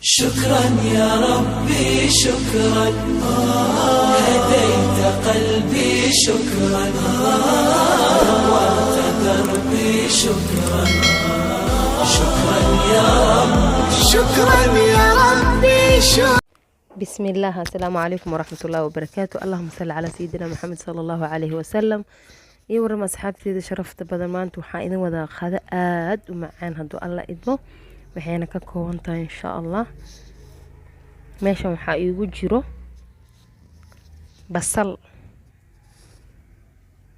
شكرا يا ربي شكرا، هديت قلبي شكرا، نورت دربي شكرا، شكرا يا رب، شكرا يا ربي شكرا. بسم الله. السلام عليكم ورحمة الله وبركاته. اللهم صل على سيدنا محمد صلى الله عليه وسلم. Iyo warama asxaabteeda sharafta badan. Maanta waxaa idin wadaa qado aada u macaan, hadduu Alla idmo. Waxayna ka kooban tahay, insha Allah, meeshan waxaa iigu jiro basal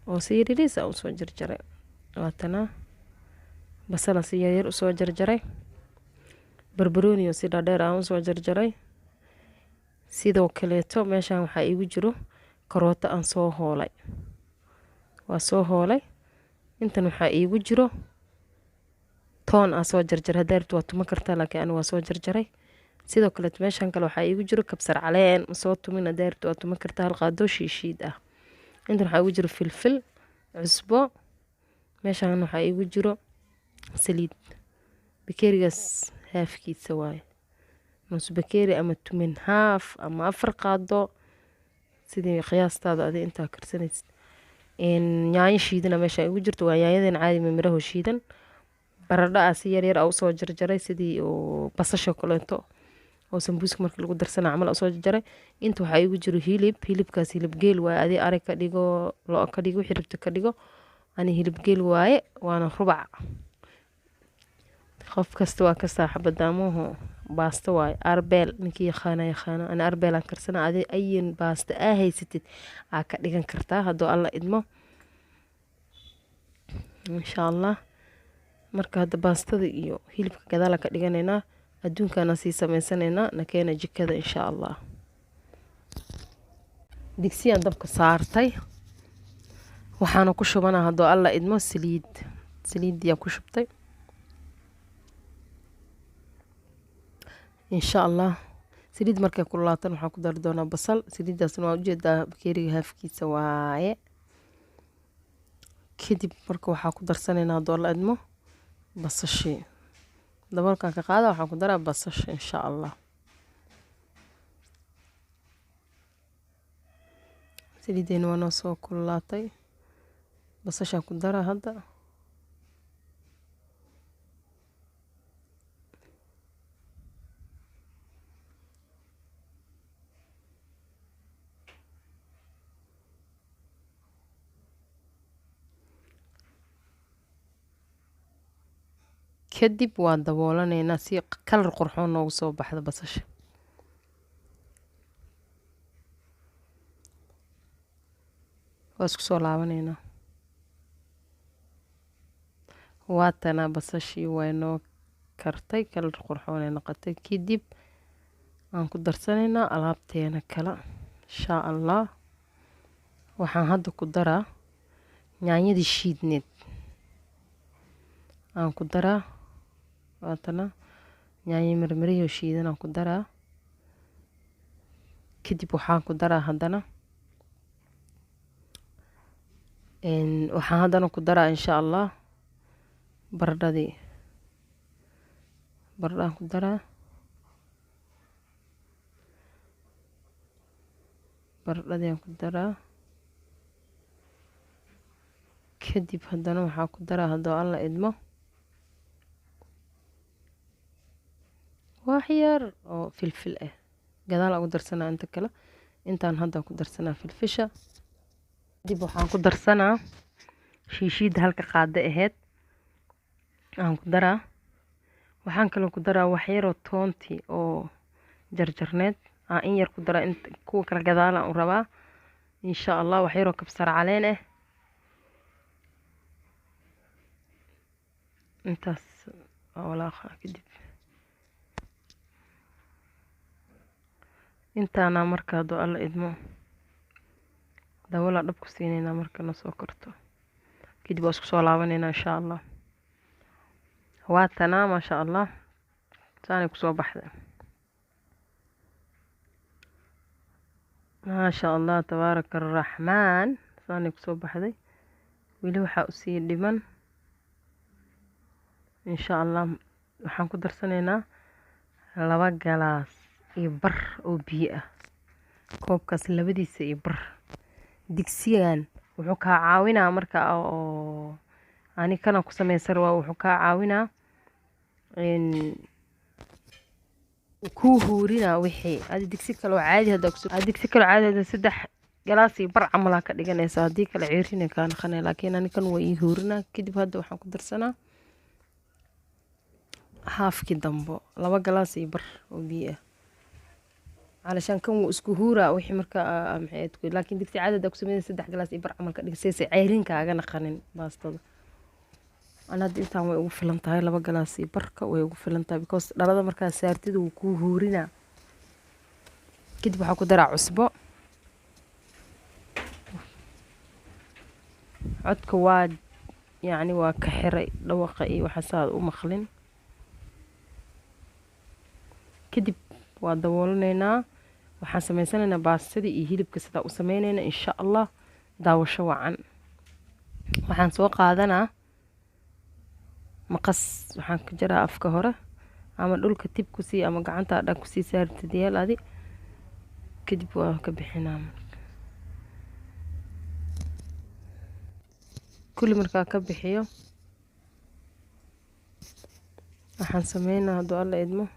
oo si yariis a usoo jarjaray. Waatana basala si yaryar usoo jarjaray, barbarooni oo si dhaadheer aan usoo jarjaray. Sidoo kaleeto meeshan waxaa iigu jiro karooto aan soo hoolay, waa soo hoolay. Intan waxaa iigu jiro toon aan soo jarjaray. Haddaa rabto waa tuman kartaa, laakiin aniga waa soo jarjaray. Sidoo kaleeto meeshan kale waxaa iigu jiro kabsar caleen, ma soo tumin. Haddaa rabto waa tuman kartaa, hal qaado shiishiid ah. Intan waxaa iigu jiro filfil, cusbo. Meeshan waxaa iigu jiro saliid, bakeerigaas haafkiisa waaye, nus bakeeri ama tumin haaf ama 4 qaado, sidii qiyaastaada adi intaa karsanaysid. Yaanyo shiidana meesha igu jirto, waa yaanyadan caadi miraho shiidan. Baradho ah si yaryar a usoo jarjaray, sidii oo basasha kaleeto oo sambuuska marka lagu darsana camal usoo jarjaray. Inta waxaa igu jiro hilib. Hilibkaas hilib geel waaye. Adi ari ka dhigo, lo' ka dhigo, wixii rabto ka dhigo. Ani hilib geel waaye, waana rubac. Qof kasta waa ka saaxabadaamuhu. Baasto waaye, arbeel ninkii yaqaana yaqaano. Ani arbeelaan karsana. Adi ayin baasto aa haysatid aa ka dhigan kartaa, hadduu Alla idmo, insha Allah. Marka hadda baastada iyo hilibka gadaala ka dhiganaynaa, adduunkaana sii sameysanaynaa. Nakeena jikada, insha Allah. Digsiyaan dabka saartay, waxaana ku shubanaa, hadduu Alla idmo, saliid. Saliidiyaa ku shubtay, insha Allah. Saliid markay kululaatan waxaan ku dari doonaa basal. Saliiddaasna waa ujeedaa, bakeeriga haafkiisa waaye. Kadib marka waxaa ku darsanaynaa, hadduu Alla idmo, basashii. Daboolkan ka qaada, waxaan ku daraa basasha, insha Allah. Saliideena waa noo soo kululaatay, basashaan ku daraa hadda. Kadib waan daboolanaynaa si kalar qurxoon noogu soo baxdo basasha. Waa isku soo laabanaynaa. Waatana basashii way noo kartay, kalar qurxoon ay noqotay. Kadib aan ku darsanaynaa alaabteena kale, insha Allah. Waxaan hadda ku daraa yaanyadii shiidneed aan ku daraa. Waatana yaanyo mirmirihii shiidan aan ku daraa. Kadib waxaan ku daraa haddana, waxaan haddana ku daraa, insha Allah, baradhadii. Baradhaan ku daraa, baradhadii aan ku daraa. Kadib haddana waxaa ku daraa, haddoo Alla idmo, wax yar oo filfil ah. Gadaal aan ugu darsanaa inta kale, intaan hadda ku darsanaa filfisha. Kadib waxaan ku darsanaa shiishiidda halka qaado ahayd aan ku daraa. Waxaan kaloo ku daraa wax yaroo toontii oo jarjarneed aan in yar ku daraa. Int kuwa kale gadaalaan u rabaa, insha Allah. Wax yaroo kabsar caleen ah, intaas waa walaaqa. Kadib intaana marka, hadduu Alla idmo, daboolaa dhab ku siineynaa. Marka na soo karto kadib waa isku soo laabaneynaa, insha Allah. Waa tanaa, maasha Allah, saanay kusoo baxday. Maasha Allah, tabaaraka araxmaan, saanay kusoo baxday. Weli waxaa usii dhiman, insha Allah, waxaan ku darsanaynaa 2 galaas iyo bar oo biyo ah, koobkaas labadiisa iyo bar. Digsigan wuxuu kaa caawinaa marka oo ani kana ku sameysan rabaa, wuxuu kaa caawinaa in kuu huurinaa wixii adi digsi kale oo caadi hadda digsi kale oo caadi hadda 3 galaas iyo bar camal aa ka dhiganaysaa, haddii kale ceerinay kaa naqanaya, laakiin ani kan waa ii huurinaa. Kadib hadda waxaan ku darsanaa haafkii dambo, 2 galaas iyo bar oo biyo ah, علشان kan wuu isku huuraa wixii marka maxay ahayd, laakiin digsi caadi haddaa ku sameynaysa 3 galaas iyo bar camal ka dhig, sayse ceerin kaaga naqanin baastada. Ana hadda intaan way ugu filan tahay, 2 galaas iyo barka way ugu filan tahay, because dhalada markaa saartid wuu kuu huurinaa. Kadib waxaa ku daraa cusbo. Codka waa yacni waa ka xiray dhawaqa iyo waxa saad u maqlin. Kadib waa daboolanaynaa, waxaan sameysanaynaa baastadii iyo hilibka sidaa u sameynaynaa insha Allah. Daawasho wacan. Waxaan soo qaadanaa maqas, waxaan ka jaraa afka hore ama dhulka tib ku sii ama gacanta dhan ku sii saartid yeel adi. Kadib waa ka bixinaa marka. Kulli markaa ka bixiyo waxaan sameynaa hadduu Alla idmo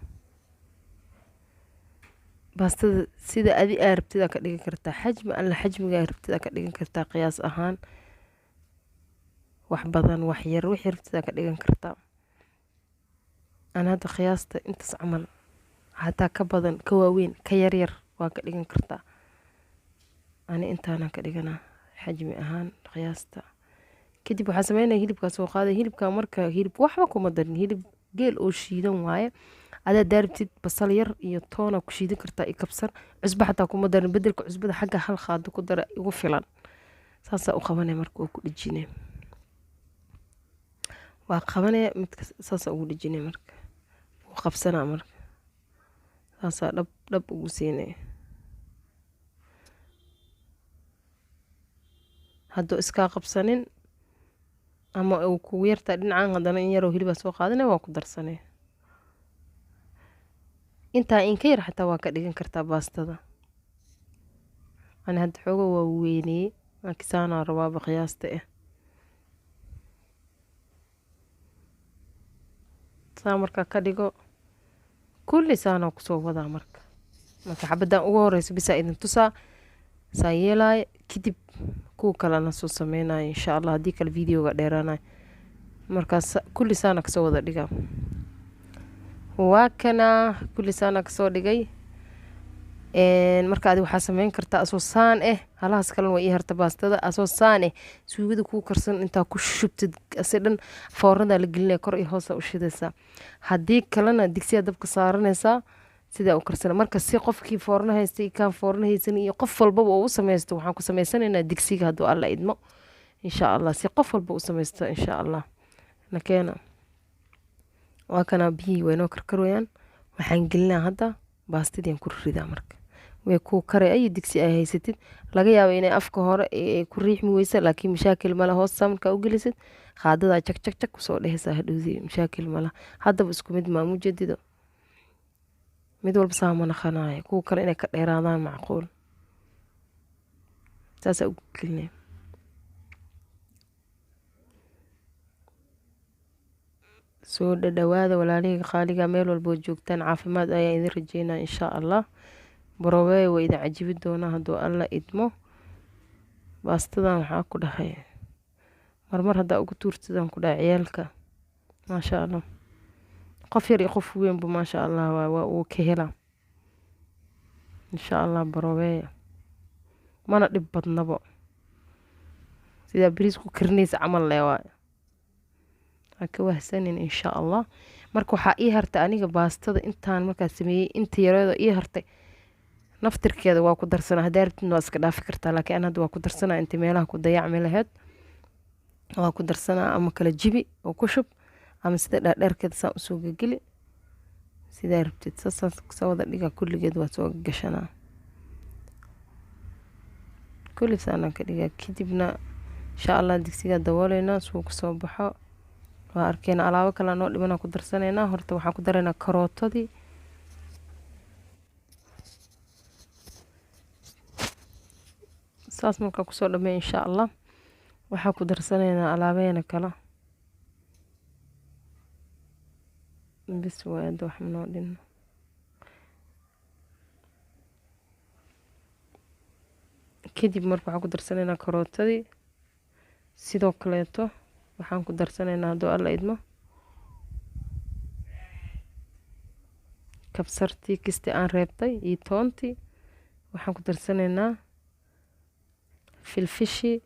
baastada sida adi aa rabtid aa ka dhigan kartaa, xajmi alla xajmiga aa rabtid aa ka dhigan kartaa, qiyaas ahaan wax badan wax yar wixii rabtid aa ka dhigan kartaa. Ana hadda qiyaasta intaas camal, hataa ka badan, ka waaweyn, ka yar yar waa ka dhigan kartaa. Ani intaanaan ka dhiganaa xajmi ahaan qiyaasta. Kadib waxaa sameynaya hilibkaa soo qaaday. Hilibka marka hilib waxba kuma darin, hilib geel oo shiidan waaye. Adaa daaribtid basal yar iyo toona ku shiidan kartaa iyo kabsar, cusbo xataa kuma darin, bedelka cusbada xagga hal qaado ku dara igu filan. Saasaa u qabanaya marka, waa ku dhejinay, waa qabanaya midka saasaa ugu dhejinay marka, wuu qabsanaa marka, saasaa dhab dhab ugu siinaya. Hadduu iskaa qabsanin ama uu kugu yartaa dhinacan, haddana in yaroo hilibaa soo qaadanaya waa ku darsanaya. Intaa in ka yar xataa waa ka dhigan kartaa baastada. Ani hadda xooga waa weyneyey, laakiin saanaa rabaaba qiyaasta ah. Saa markaa ka dhigo kulli saanaa kusoo wadaa marka. Marka xabaddan ugu horeyso bisaa idin tusaa saa yeelaayo, kadib kuwa kalena soo sameynayo insha Allah, haddii kale videoga dheeraanayo. Markaas kulli saana kasoo wada dhigaa. Waa kana kulli saana kasoo dhigay. Marka adi waxaa sameyn kartaa asoo saan eh, halahaas kalena waa ii harta baastada asoo saan eh, suugada kuu karsan intaa ku shubtid asi dhan foornadaa la gelinaya, kor iyo hoosa u shidaysaa. Haddii kalena digsiyaa dabka saaranaysaa sidaa u karsana. Marka si qofkii foorno haystay kaan foorno haysan iyo qof walbaba uu u sameysto, waxaan ku sameysanaynaa digsiga hadduu Alla idmo insha Allah, si qof walba u sameysto insha Allah. Nakeena waa kana biyihii way noo karkarayaan. Waxaan gelinaa hadda baastadii ku ridaa marka. Way ku karay ay digsi ay haysatid, laga yaabo inay afka hore ay ku riixmi weysa, laakiin mashaakil mala, hoos markaa u gelisid qaadadaa jag jag jag kusoo dhehaysaa hadhowdii, mashaakil mala. Haddaba isku mid maa mujadido, mid walba saa ma naqanayo, kuwa kale inay ka dheeraadaan macquul. Saasaa ugu gelinaya. Soo dhadhawaada walaalihii qaaliga, meel walba oo joogtaan caafimaad ayaa idin rajeynaa insha Allah. Baroweey waa idin cajibi doonaa hadduu Alla idmo. Baastadan waxaa ku dhahay marmar haddaa ugu tuurtidaan ku dhahay ciyaalka maasha Allah, qof yar iyo qof weynba maasha Allah waa uu ka helaa insha Allah. Baroweey mana dhib badnabo, sidaa bariis ku karinaysa camal leh waay, ha ka wahsanin insha Allah. Marka waxaa ii hartay aniga baastada intaan markaa sameeyey, inta yareedo ii hartay naftirkeeda waa ku darsanaa. Haddaa rabtid waa iska dhaafi kartaa, laakiin an hadda waa ku darsanaa, inta meelaha ku dayacmi lahayd waa ku darsanaa. Ama kala jibi oo ku shub, ama sida dhaadheerkeeda saan usoo gegeli, sidaa rabtid saasaan soo wada dhigaa. Kulligeed waa soo gashanaa, kulli saanaan ka dhigaa. Kadibna insha Allah digsigaa dabooleynaa suu kusoo baxo waa arkeena. Alaabo kale noo dhimanaa ku darsanaynaa. Horta waxaan ku daraynaa karootadii. Saas markaa kusoo dhamey insha Allah waxaa ku darsanaynaa alaabeena kale. Bis waa wax noo dhinno. Kadib marka waxaan ku darsanaynaa karootadii, sidoo kaleeto waxaan ku darsanaynaa hadduu Alla idmo kabsartii kisti aan reebtay iyo toontii. Waxaan ku darsanaynaa filfishii,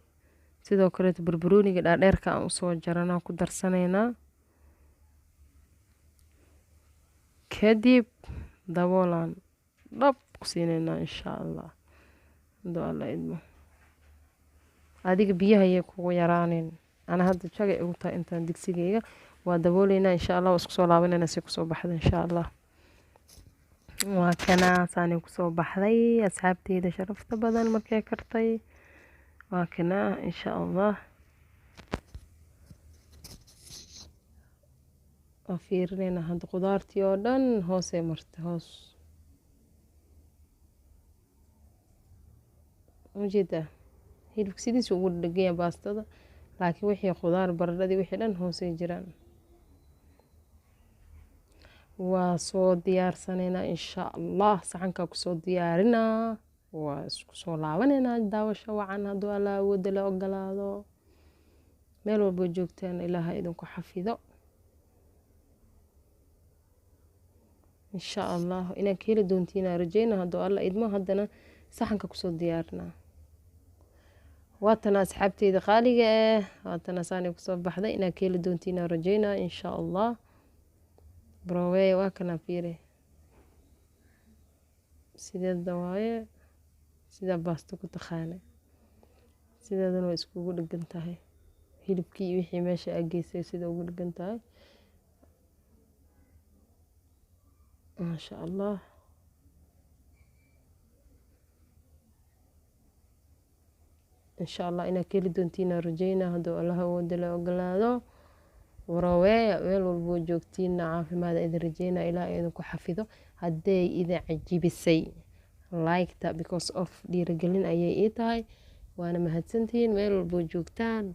sidoo kaleeto barbarooniga dhaadheerka aan usoo jaranaa ku darsanaynaa. Kadib daboolaan dhab ku siinaynaa insha Allah hadduu Alla idmo. Adiga biyaha ayay kugu yaraanin, ana hadda jagay igu tahay intaan digsigayga waa dabooleynaa insha Allah. Waa isku soo laabanayna si kusoo baxda insha Allah. Waa kana saani kusoo baxday asxaabteyda sharafta badan markay kartay. Waa kana insha Allah, waa fiirineynaa hadda qudaartii oo dhan hoosay martay hoos. Ujeedaa hilibka sidiisa ugu dheganya baastada, laakiin wixii khudaar baradhadii wixii dhan hoosay jiraan. Waa soo diyaarsanaynaa insha Allah, saxankaa kusoo diyaarinaa, waa isku soo laabanaynaa. Daawasho wacan hadduu Alla awoodda la ogolaado. Meel walbo joogtaan Ilaaha idinku xafido insha Allah. Inaad ka heli doontiinaa rajeyna hadduu Alla idmo. Haddana saxanka kusoo diyaarinaa. Waatana asxaabteyda qaaliga ah, waatana saanay kusoo baxday. Inaad ka heli doontiinaa rajeynaa insha Allah. Broweya waa kana, fiire sideeda waaye, sidaa baasto ku taqaana sideedana waa iskugu dhegan tahay. Hilibkii iyo wixii meesha aa geysay sida ugu dhegan tahay, maasha Allah. Insha Allah inaad ka heli doontiinaa rajeynaa hadduu Allaha awooda la ogolaado. Waraweeya meel walboo joogtiina, caafimaad idin rajeynaa, Ilaah idinku xafido. Hadday idin cajibisay like-ta, because of dhiirigelin ayay ii tahay. Waana mahadsantihiin meel walboo joogtaan.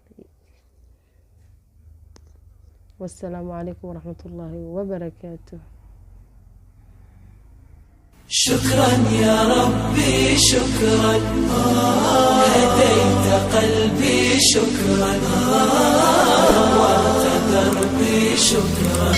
Wassalaamu calaykum waraxmatullaahi wabarakaatuh. شكرا يا ربي شكرا، هديت قلبي شكرا، نورت دربي شكرا.